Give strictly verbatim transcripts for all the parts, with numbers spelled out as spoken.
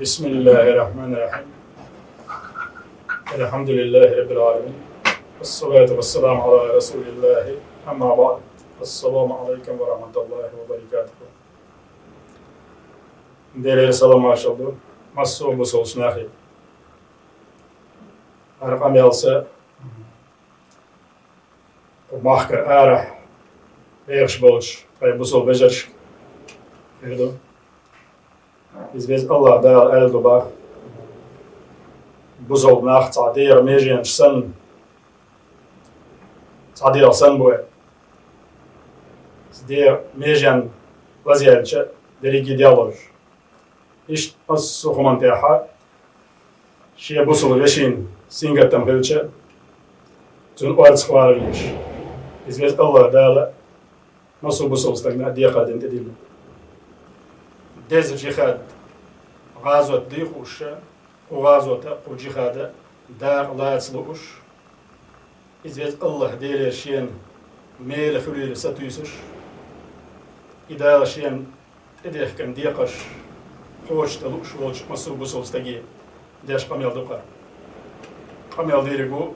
بسم الله الرحمن الرحيم. الحمد لله رب العالمين. والصلاة والسلام على رسول الله. أما بعد. السلام عليكم ورحمة الله وبركاته. Делера салам-маршал ду массо а бусалба нахе. ХӀара къамаьл са кху махкара арахьа бехаш болча тхоай бусалба вежаршка хир ду. Из Веза АллахӀ Дала аьлла ду бах: бусалба нах цхьа дегӀа меженаш санна, цхьа дегӀ санна бу аьнна. Из дегӀ меженна лазаьлча, дерриге а дегӀ лозаш. Иштта массо а хӀуманна тӀехьа шен бусалба вешийна сингаттам хилча, цунна орцах вала везаш. Из Веза АллахӀ Дала массо а бусалба стагана декхар дина тӀедиллина. Деза джихад, гӀазот дийхуш, кху гӀазота, кху джихада дакъа лаца лууш, из Веза АллахӀ Делера шена мела хуьлийла сатуьйсуш, и Дала шена тӀедехкина декхарш кхочушдан лууш волча массо а бусалба стаге деш къамаьл ду-кх. Къамаьл дийриг ву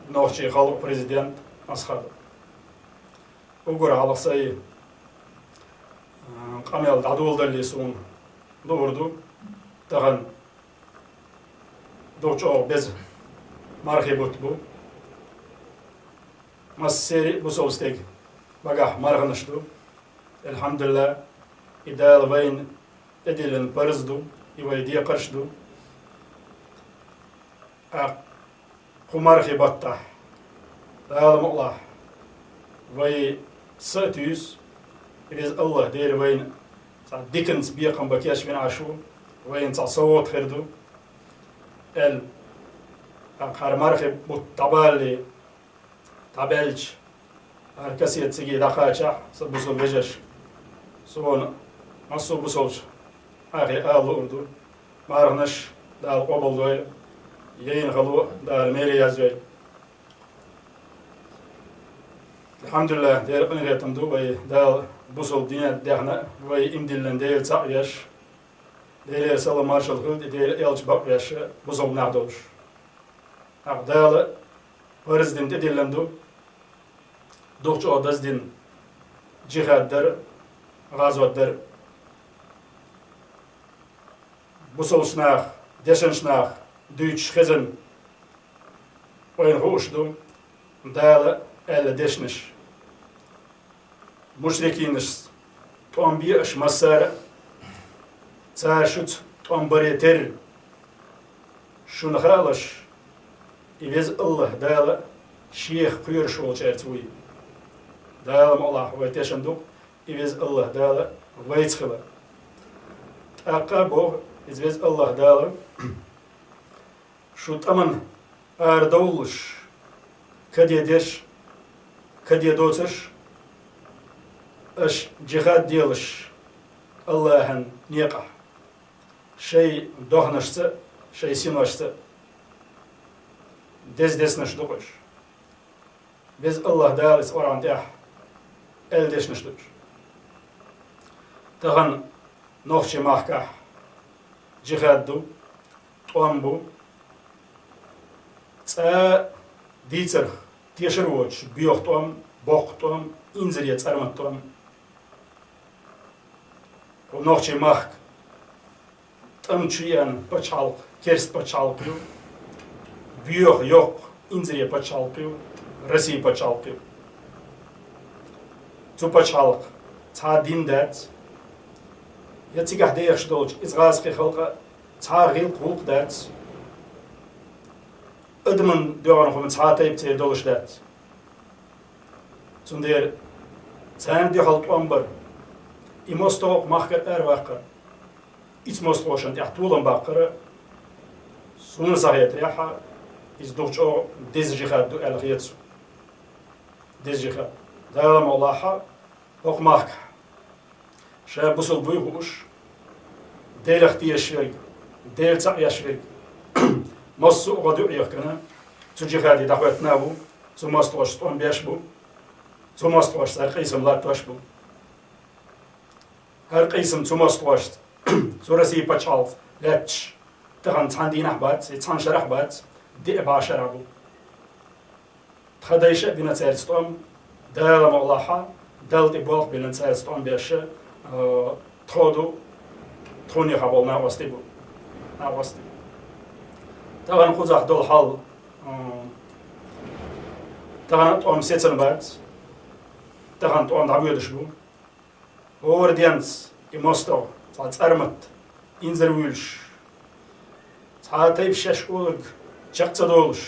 нохчий халкъа президент Асхабов. Уггар хьалха сай, а, къамаьл дӀадоладале суна луур ду, тахан дукха чӀоагӀа беза мархий бутт бу. Массеран а бусалба стеган багахь марханаш ду. АлхьамдулиллахӀ, и Дала вайна тӀедиллина парз ду, и вай декхарш ду. ТӀаккха кху мархий баттахь, Дала мукъалахь, вай са а туьйсу, и Веза АллахӀ Дела вайна цхьа диканца бекхам бан кечвина Ӏаш ву, вайна цхьа совгӀат хир ду, аьлла. ТӀаккха хӀара мархий бутт дӀабалале, дӀабаьлча, хӀара кассета цига дӀакхачахь, са бусалба вежаршка, суна массо а бусалба нахе ала луур ду: марханаш Дала къобалдойла, яйна хало Дала мел язйойла. АлхьамдулиллахӀ, Делан къинхетам ду, вай Дала бусалба дине даьхна, вай иман диллина Дела цхьаъ веш, Делера салам-маршалла хуьлда, Делан элча бакъвеш бусалба нах долуш. ТӀаккха Дала парз дина тӀедиллина ду, дукха чӀоагӀа даздина джихад дар а, гӀазот дар а. Бусалба наха, дешначу наха дуьйцуш хезна, вайна хууш ду Дала аьлла дешнаш. Мушрикинашца тӀом бе аша массара а, цара шуьца тӀом баре терра, шуна хаалаш, и Веза АллахӀ Дала Шех кхоьруш волчаьрца вуй. Дала мукъалахь вай тешна ду-кх, и Веза АллахӀ Дала вайца хила. ТӀаккха а боху иза Веза АллахӀ Дала: шу тӀамна арадовлуш, каде деш, каде доцуш, аша джихад делаш АллахӀан некъахь, шайн дохнашца а, шайн синошца а. Деза дешнаш ду-кх уьш. Веза АллахӀ Дала иза Къуръан тӀехь аьлла дешнаш ду уьш. Тахана нохчийн махкахь джихад ду, тӀом бу, цкъа а дийцарх тешар а воцуш, боьха тӀом, боккха тӀом, инзаре цӀармат тӀом. Кху нохчийн махка тӀам чу еана пачхьалкх керста пачхьалкх ю, боьха, йоккха, инзаре пачхьалкх ю, Россин пачхьалкх ю. Цу пачхьалкхан цхьа а дин дац, я цигахь дехаш долчу иза гӀазкхийн халкъан цхьа а гӀиллакх-гӀуллакх дац, адамна доьгӀна хӀума цхьа а тайпа церан долуш дац. Цундела царна дуьхьал тӀом бар, и мостагӀа кху махкара араваккхар, и цу мостагӀашна тӀехь толам баккхар, суна ца хетарехь, иза дукха чӀогӀа деза джихад ду аьлла хета суна. Деза джихад. Дала мукъалахь, хӀокху махкахь ша бусалба вуй хууш, Делах тешаш верг, Дела цхьаъ еш верг, массо а гӀо дуьхьа яхкана, цу джихаде дӀахӀоьттина а ву, цу мостагӀашца тӀом беш а бу, цу мостагӀашца хӀара къийсам латтош а бу. ХӀара къийсам цу мостагӀашца, цу Россин пачхьалкхца лаьтташ тахан цхьана дийнахь бац, и цхьана шарахь бац, диъ бӀе шарахь бу. Тха дайша а дина цаьрца тӀом, Дала ма оллахь, Далла тӀе болх бина цаьрца тӀом беш, э, тхо ду, тхуна юххе болу накъостий бу. Накъостий. Тахан кхузахь долу хьал, э, тахан а тӀом сецна бац, тахан тӀом дӀабоьдуш бу. ХӀора денца и мостагӀа цхьа цӀармат инзарвуьйлуш, цхьа а тайпа шаьш олург чекх ца долуш,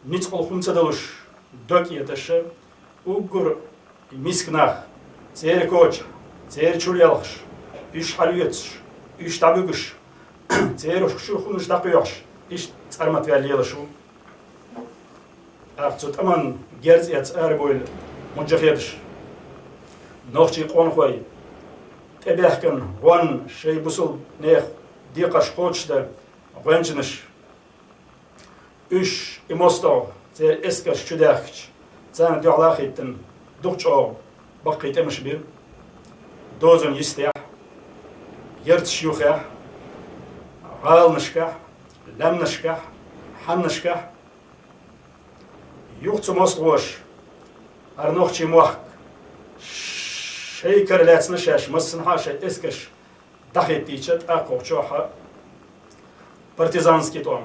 ницкъала хӀума ца далуш, дог эташ, уггар миска нах, церан кочахь, церан чуьра ялхаш, уьш хьалоьцуш, уьш дӀабуьгуш, церан чуьра хӀуманаш дӀакхоьхьуш, иштта цӀармат ваьлла лелаш ву. ТӀаккха цу тӀаман герз эцна арабевлла муджахедаш, нохчийн къонахой, тӀебаьхкина гӀонна шайн бусалбанех декхарш кхочушдан гӀоьнчанаш, уьш и мостагӀа церан эскарш чудаьхкича, царна дуьхьал а хӀиттина, дукха чӀогӀа баккхий тӀемаш бира. Дозанан йистехь, ярташ юххехь, гӀаланашкахь, лаьмнашкахь, хьаннашкахь. Юха цу мостагӀаша, хӀара нохчийн мохк, шайн кара лаьцна шаьш массанхьа а шайн эскарш дӀахӀиттийча, тӀаккха кху чохь партизанский тӀом,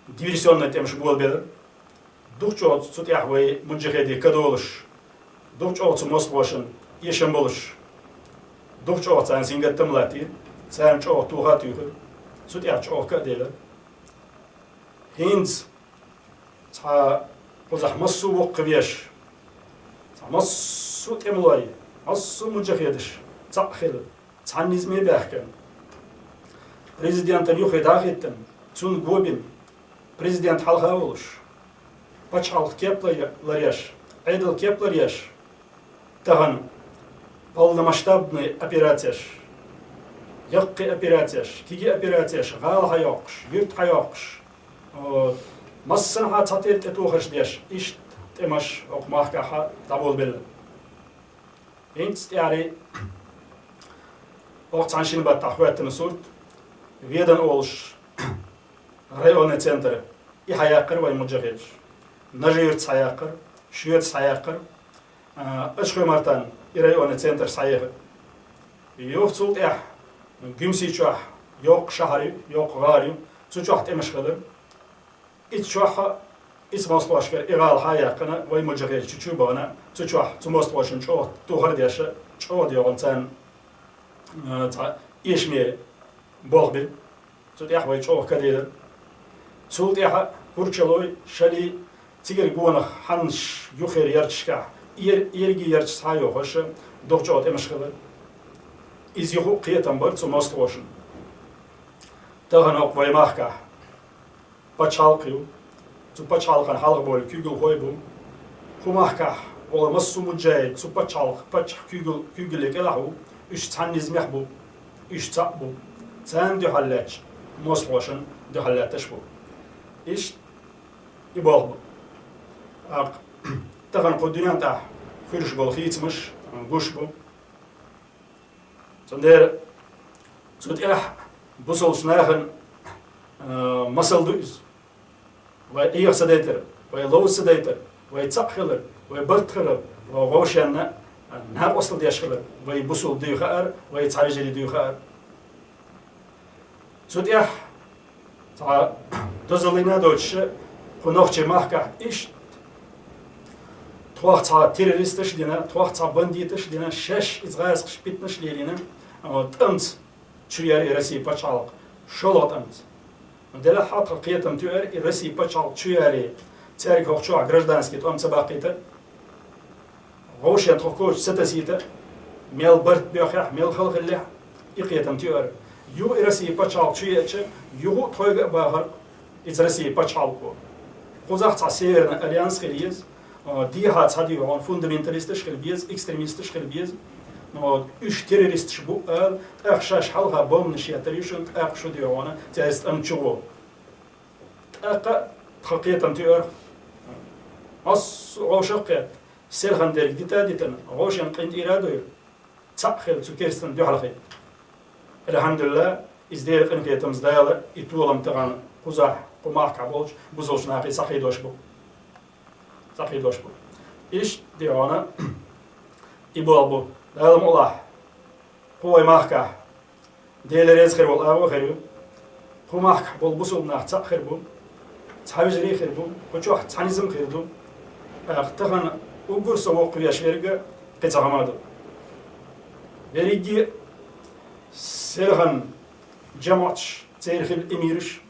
диверсионный тӀемаш болабелира. Дукха чӀогӀа цу тӀехь вай муджахедийн ка долуш, дукха чӀогӀа цу мостагӀашна эшам болуш, дукха чӀогӀа царна сингаттам а латтийра, царна чӀогӀа тоха а туьйхира, цу тӀехь чӀогӀа ка а делира. ХӀинца цхьа кхузахь массо а воккхавеш, цхьа массо а тӀемалой, массо а муджахедаш цхьаъ хилла, цхьана низаме баьхкина. Президентана юххе дӀа а хӀиттина, цунна го бина, президент хьалха а волуш, пачхьалкх кеп ларъеш, Ӏедал кеп ларъеш, тахана полномасштабный операцеш, яккхий операцеш, кегий операцеш, гӀала хьайоккхуш, юьрт хьайоккхуш, о, массанхьа цхьатерра тӀетохарш деш, иштта тӀемаш хӀокху махкахь дӀаболабелла. ХӀинца тӀаьхьарий хӀокху цхьана шина баттахь хӀоьттина сурт, Веданна олуш районный центр, и хьаяккхира вайн муджахедаш. Нажи-Юьртаца хьаяккхира, Шоьтаца хьаяккхира, а, Ачхой-Мартан и районный центраш схьаехира. Юха цул тӀаьхьа Гуьмсичохь йоккха шахьар ю, йоккха гӀар ю, цу чохь тӀемаш хилира. Ицу чохь а, ицу мостагӀашкара и гӀала хьа а яьккхина, вай муджахедаш чу чу а бахана, цу чохь цу мостагӀашна чӀогӀа тохар а деш, чӀогӀа доьгӀна царна, а, цхьа эшаме болх бира. Цу тӀехь вай чӀогӀа ка делира. Цул тӀаьхьа Курчалой, Шалий, цигара гонах хьаннаш юххера ярташкахь, ер-, ерриге ярташ схьа а йохуш, дукха чӀогӀа тӀемаш хилира. Иза юха а кхетам бара цу мостагӀашна. Тахана хӀокху вай махкахь пачхьалкх ю, цу пачхьалкхана хьалха бевлла куьйгалхой бу. Кху махкахь волу массо а муджахид цу пачхьалкх-, паччахьан куьйгал-, куьйгалле кӀелахь ву, уьш цхьана низамехь бу, уьш цхьаъ бу. Царна дуьхьал лаьтташ, мостагӀашна дуьхьал лаьтташ бу. Иштта и болх бу. ТӀаккха тахана кху дуьнен тӀехь хуьлуш болу хийцамаш гуш бу. Цундела цу тӀехь бусалба нахана, а, масал ду иза. Вай Ӏеха ца дайтар, вай ловза ца дайтар, вай цхьаъ хилар, вай барт хилар, вай вовшенна, а, накъостал деш хилар, вай бусалба дуй хаар, вай цхьа вежарий дуй хаар. Цу тӀехь цхьа дозаллина а доцуш, кху нохчийн махкахь иштта тхох цхьа террористаш а дина, тхох цхьа бандиташ а дина, шаьш иза гӀазкхаша питанаш а лелийна, а, тӀамца чу яра и Россин пачхьалкх, шолгӀа тӀамца. Делахь а тхан кхетам тоьар, и Россин пачхьалкх чу яре, цаьрга хӀокху чохь гражданский тӀом ца баккхийта, вовшен тхо коча ца тасийта, мел барт боьххехь, мел хала хиллехь, и кхетам тоьар. Юха и Россин пачхьалкх чу еача, юха а тхойга а бахар иза Россин пачхьалкхо. Кхузахь цхьа Северный альянс хила еза, а, дехьа цхьа дуьйхьа фундаменталисташ хила беза, экстремисташ хила беза. Вот, уьш террористаш бу ала, тӀаккха шаьш хьалха бомбанаш еттар ю шуна, тӀаккха шу дуьйхьа цаьрца тӀам чу гӀо. ТӀаккха тхан кхетам тоьар. Массо а вовшах а кхетта, селхана дерг дита а дитина, вовшен къинтӀера а дойла, цхьаъ хилла цу керстанна дуьхьал хилла. Алхьамдулиллах, Из Делан къинхетамца Дала и толам тахан кхузахь, кху махкахь болчу бусалба нахе схьакхийдош бу. Схьакхийдош бу. Иштта дехьона, и болх бу. Дала мукъалахь, кху вай махкахь Дела реза хир волу агӀо хир ю. Кху махкахь болу бусалба нах цхьаъ хир бу. Цхьа вежарий хир бу. Кху чохь цхьа низам хир ду. ТӀаккха тахана уггар со воккхавеш верг кхин цхьа хӀума ду. Берриге селхана жамаӀаташ, церан хилла эмираш,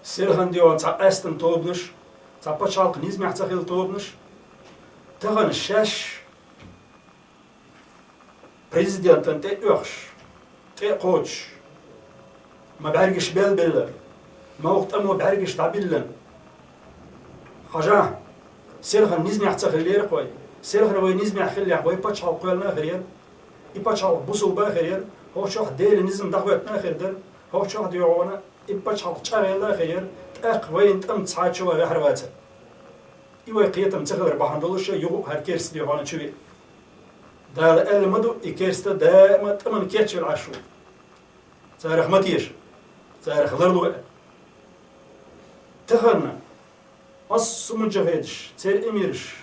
селхана дехьона цхьа къаьстина тобанаш, цхьа пачхьалкх низамехь ца хилла тобанаш, тахана шаьш президентан тӀе а оьхуш, тӀе а кхочуш, ма бӀаьргаш белла-белла, ма вукху тӀамо бӀаьргаш дӀабиллина. Хьажахь, селхана низамехь ца хиллера-кх вай. Селхана вай низамехь хиллехь, вай пачхьалкх кхоьллина а хир яра. И пачхьалкх бусалба а хир яра. ХӀокху чохь Делан низам дӀахӀоьттина а хир дара. ХӀокху чохь дехьона и пачхьалкх чӀагӀъелла а хир яра. ТӀаккха вайна тӀамца цхьа а чуван ваьхьар вацара. И вай кхетам ца хилар бахьана долуш юха а хӀара керста дехьона чу веа. Дала аьлла ма ду, и керста даима тӀамна кечвелла Ӏаш ву. Царах ма теша, царах ларло а. Тахана массо а муджахӀедаш, церан эмираш,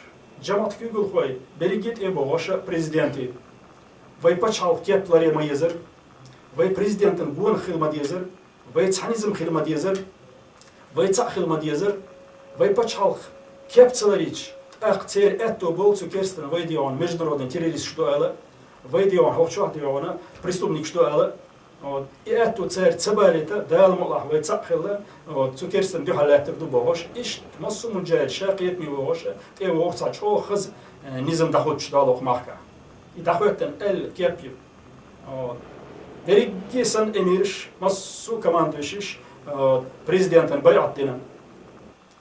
жамаӀат куьйгалхой, берриге а тӀе а богӀуш президенте, вай пачхьалкх кеп ларъян ма езара, вай президентан гонах хила ма дезара, вай цхьа низам хила ма дезара, вай цхьаъ хила ма дезара, вай пачхьалкх кеп ца ларийча, тӀаккха церан аьтто болу цу керстана вай дехьона международный террористаш ду ала, вай дехьона хӀокху чохь дехьона преступникаш ду ала. Вот. И аьтто цара ца балийта, Дала мукъалахь вай цхьаъ хилла, вот, цу керстана дуьхьал лаьттар ду бохуш, иштта массо а муджахӀид ша кхетаме вогӀуш, тӀе а вогӀуш цхьа чӀогӀа хаза, э, низам дӀахӀуттуш долу хӀокху махкахь. И дӀахӀоьттина аьлла кеп ю. Вот. Дерриге санна эмираш, массо а командующийш, вот, президентан байӀат дина.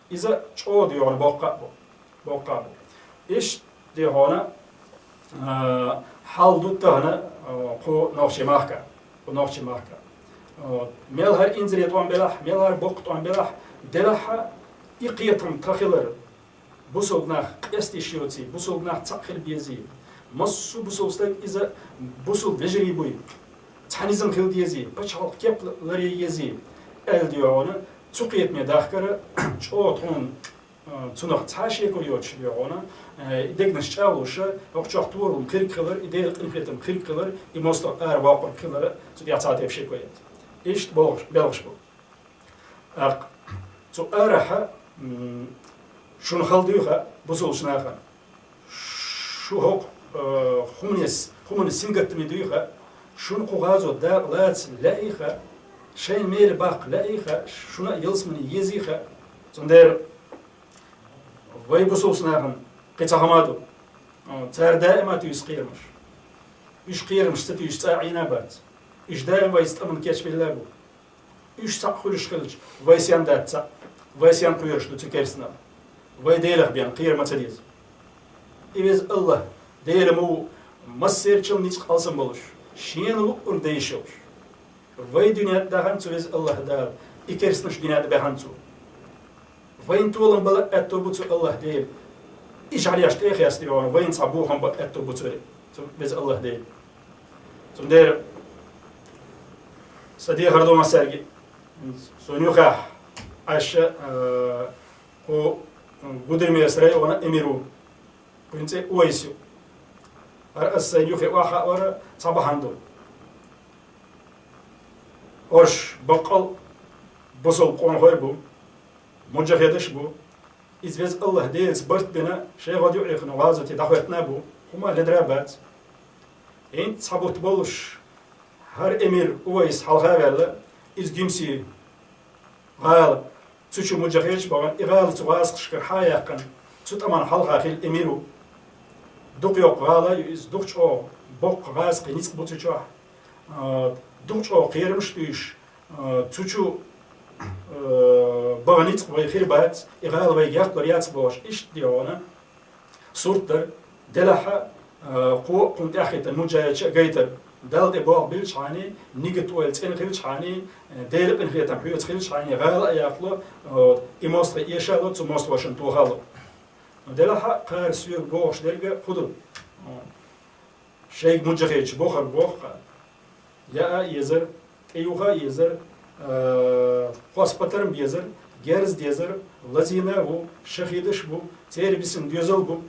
Иза чӀогӀа дехьона боккха а бу. Боккха а бу. Иштта дехьона, а, хьал ду тахана, а, кху нохчийн махка. Кху нохчийн махка. Вот. Мел хӀара инзаре тӀом белахь, мел хӀара боккха тӀом белахь, делахь а, и кхетам тхан хилар. Бусалба нах къестийш йоций, бусалба нах цхьаъ хила безий. Массо а бусалба стаг иза бусалба вежарий буй. Цхьа низам хила дезий, пачхьалкх кеп ларъян езий, аьлла дехьона, цу кхетаме дахкара чӀогӀа тхуна, а, цунах цхьа а шеко йоцуш дехьона, а, и дегнаш чӀагӀлуш, хӀокху чохь торам кхерг хилар, и Делан къинхетам кхерг хилар, и мостагӀа ара воккхург хилар, цу тӀехь цхьа а тайпа шеко яц. Иштта бохуш, белхаш бу. ТӀаккха цу арахьа, м, шуна хала дуй хаьа, бусалба нахана. Шу хӀокху, э, хӀуманес, хӀуманна сингаттаме дуй хаьа, шуна кху гӀазот дакъа лаца лаьий хаьа, шайна мела баккха лаьий хаьа, шуна а ялсамане езий хаьа. Цундела вай бусалба нахана кхин цхьа хӀума ду. Цара даима туьйсу кхерамаш. Уьш кхерамаш ца туьйсуш цкъа а Ӏийна а бац. Уьш даима вайца тӀамна кечбелла а бу. Уьш цхьаъ хуьлуш хилча, вай сен дац цхьаъ, вай сен кхоьруш ду цу керстанах? Вай Делах бен кхера ма ца деза. И Веза АллахӀ, Дела ма ву, массерчал ницкъ алсам болуш, Шена луъург дан йиш йолуш. Вай дуьнен тӀе дахана цу Веза АллахӀ Дала, и керстанаш дуьнен тӀе баьхна цо. Вайна толам бала аьтто бу цу АллахӀ Дела. И жӀаьлеш тӀе а хестийона, вайна цхьа бохам бан аьтто бу цу, цу Веза АллахӀ Дела. Цундела сан дехар ду массаьрга. Суна юххехь Ӏаш, э, кху Гудермеса района эмир ву. Кхуьнан цӀе Увайс ю. ХӀара аса сайна юххе охьахаавар цхьа бахьана ду. Орш баккъал бусалба къонахой бу, муджахедаш бу. Иза Веза АллахӀ Делаца барт бина, шайн гӀо дуьхьехана гӀазоте дӀахӀоьттина а бу, хӀума ледара а бац. ХӀинца цхьа бутт болуш, хӀара эмир Увайс хьалха а ваьлла, иза Гимси гӀала, цу чу муджахедаш а бахана, и гӀала цу гӀазкхашкара хьа а яьккхина, цу тӀаман хьалха хилла эмир ву. Дукха йоккха гӀала а ю иза, дукха чӀогӀа боккха гӀазкхийн ницкъ бу цу чохь. А, дукха чӀогӀа кхерамаш а туьйсуш, а, цу чу, а, баха ницкъ вай хир бац, и гӀала вайга яккхалур яц бохуш, иштта дехьона. Сурт дара, делахь а, кхо а кхунна тӀаьхьахӀиттина муджахедаш а гайтар, Далла тӀе болх биллачхьана, нигат ойла цӀена хилчхьана, Делан къинхетам хьоьца хилчхьана, гӀала а яккхало, а, и мостагӀа эшало, цу мостагӀашна тохало. Делахь а кхара соьга бохуш дерг хӀун ду? Шайга муджахедаш бохург боху-кх, яа а езар, Юха езар, э, хоспатар безар, герз дезар, лазийна ву, шахидаш бу, цербисин доьзал бу.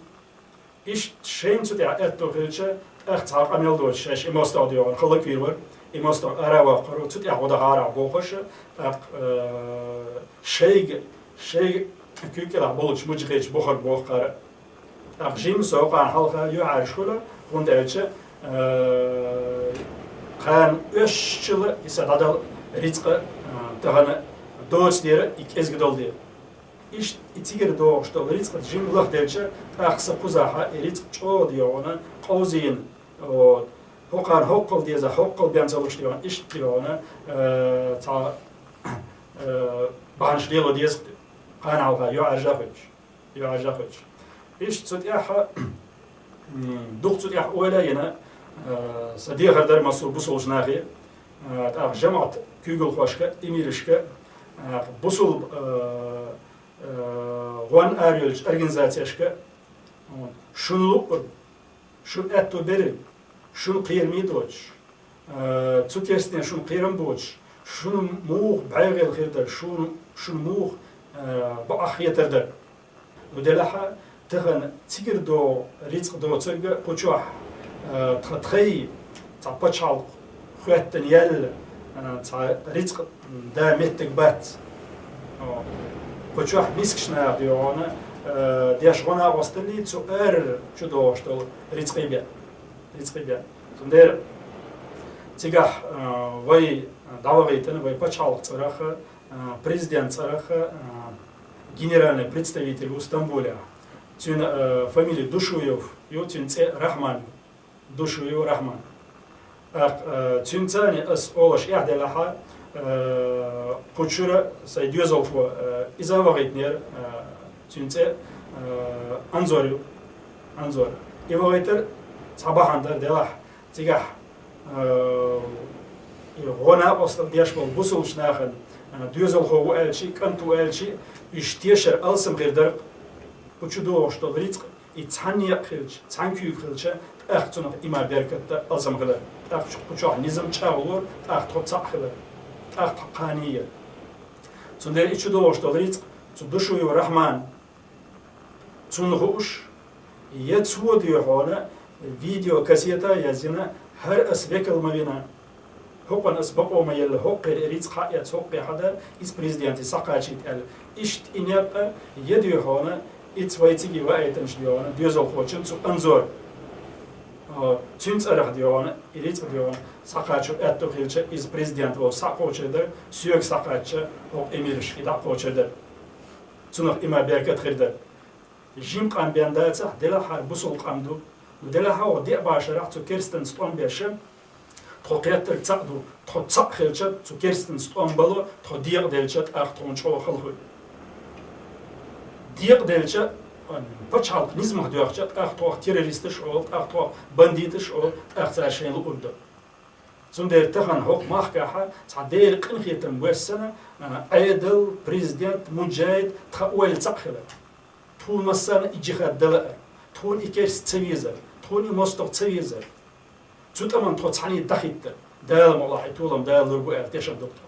Иштта шайна цу тӀехь аьтту хилча, тӀаккха цхьа къамел доцуш, шаьш и мостагӀа доьгӀна хала куьйр вара, и мостагӀа ара ваккхар ву, цу тӀехь гӀо дахьара бохуш, тӀаккха, э, шайга, шайга куьйга кӀелахь болчу муьжгӀечу бухара бохкара. ТӀаккха жимма со кхана хьалха юьхьӀаьржа хуьлу, хӀунда аьлча, э, кхана оьшшучул и сан дӀадала рицкъа, э, тахана доцу дера, и кӀезиг долу дера. Иштта и цигара догӀуш долу рицкъа жимма лахделча, тӀаккха сан кхузахь и рицкъа чӀогӀа дегӀана, къовзийна, вот, хӀокхарна хӀоккхул деза, хӀоккхул бен ца луш дегӀана, иштта дегӀана, э, цхьа, э, бахьанаш лело деза кхана хьалха, юьхьӀаьржа хуьлуш. ЮьхьӀаьржа хуьлуш. Иштта цу тӀехь, м, дукха цу тӀехь ойла а йина, э, сан дехар дара массо а бусулчу нахе, э, тӀаккха жамаӀат куьйгалхошка, эмирашка, э, бусул, э, э, гӀон арайолчу организацешка, вот, шуна луъург, шуна аьтту берриг, шуна кхераме доцуш, э, цу керстне шуна кхерам боцуш, шуна муха бӀегӀийла хир дара, шуна, шуна муха, э, бакъахьа хетар дара. Ну, делахь а, тахана цигара догӀу рицкъа доцург а кху чохь, э, тхан тхай цхьа пачхьалкх хоьттина яьлла, э, цхьа рицкъа да меттиг бац. О, кху чохь мискачу наха дегӀана, э, деш гӀо накъосталлий цу ара чу догӀуш долу рицкъий бен. Рицкъий бен. Цундела цигахь, э, вай дӀавахийтина, вай пачхьалкх цӀарах, э, президент цӀарах, э, генеральный представитель ву Стамбулехь. Цуьнан, э, фамилия Душуев ю, цуьнан цӀе Рахман. Душуев Рахман. ТӀаккха, э, цуьнца ас олуш эхь делахь, э, кху чуьра сайн доьзалхо, э, иза вахийтинера, э, цуьнан цӀе, э, Анзор ю. Анзор. И вахийтар цхьа бахьана дара делахь, цигахь, э, и гӀо накъостал деш болу бусулчу нахана, э, доьзалхо ву аьлчи, кӀант ву аьлчи, уьш тешар алсам хир дара, кху чу догӀуш долу рицкъ, и цхьана некъ хилча, цхьана куьйга хилча, тӀаккха цунах иман, беркат а, алсам хилар. ТӀаккха кху чохь низам чӀагӀлора, тӀаккха тхо цхьаъ хилар, тӀаккха тхо кхане яра. Цундела и чу догӀуш долу рицкъ, цу Душуев Рахман, цунна хууш, я цо дуьйхьона видеокассета яздина, хӀара ас векал ма вина, хӀокхунна ас бакъо ма елла, хӀокхуьра и рицкъ хьаэца, хӀокхуьра хьада, иза президенте схьакхачийта аьлла. Иштта и некъ а я дуьйхьона, иза вай цига ваийтинчу дуьйхьона, доьзалхочун цу Анзор, а, цуьнан цӀарах дуьйхьона, и рицкъ дуьйхьона, схьакхачо аьтту хилча, иза президент волуш схьакхочур дара, соьга схьакхачча, хӀокху эмирашка и дӀакхочур дара. Цунах иман, беркат хир дара. Жима къам бен дацахь, делахь хӀара бусул къам ду. Ну, делахь хӀокху деа башарахь цу керстанца тӀом беш, тхо кхеттарг цхьаъ ду, тхо цхьаъ хилча, цу керстанца тӀом бало, тхо декъаделча, тӀаккха тхуна чӀогӀа хала хуьлу. Декъаделча, пачхьалкх низамах доьхча, тӀаккха тхох террористаш олу, тӀаккха тхох бандиташ олу, тӀаккха цара шайна луург до. Цундела тахана хӀокху махкахь цхьа Делан къинхетам боьссина, а, Ӏедал, президент, муджахид, тхан ойла цхьаъ хилар. Тхуна массарна и джихад дан лаар, тхуна и керста ца везар, тхуна и мостагӀа ца везар. Цу тӀаман тхо цхьаьний дахийтар. Дала мукъалахь, и толам Дала лур бу аьлла, тешам ду тхо.